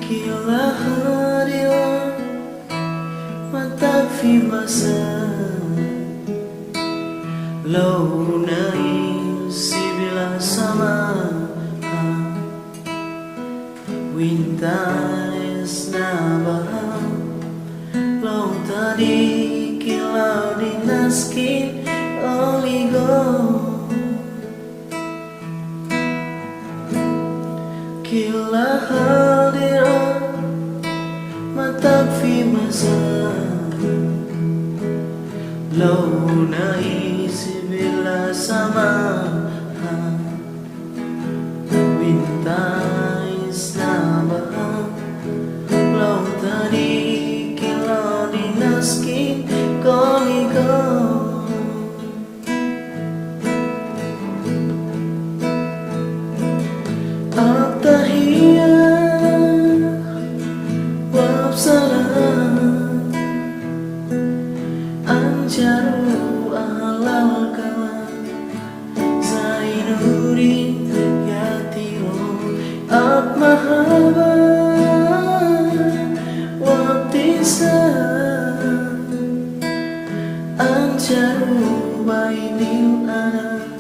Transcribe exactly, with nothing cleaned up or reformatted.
Kila hadira matak fimasa, launai sibila sama. Wintanes na baha, lautadi kilau dinaskin oligo. Kila hadira matak fimasa, launai sibila sama. Wintanes na baha, lautadi kilau dinaskin oligo. At tahiyat wa salam, anjaru ahlal kalam, Zainuddin yatiro at mahaba wa ibtisam, anjaru bainil anam.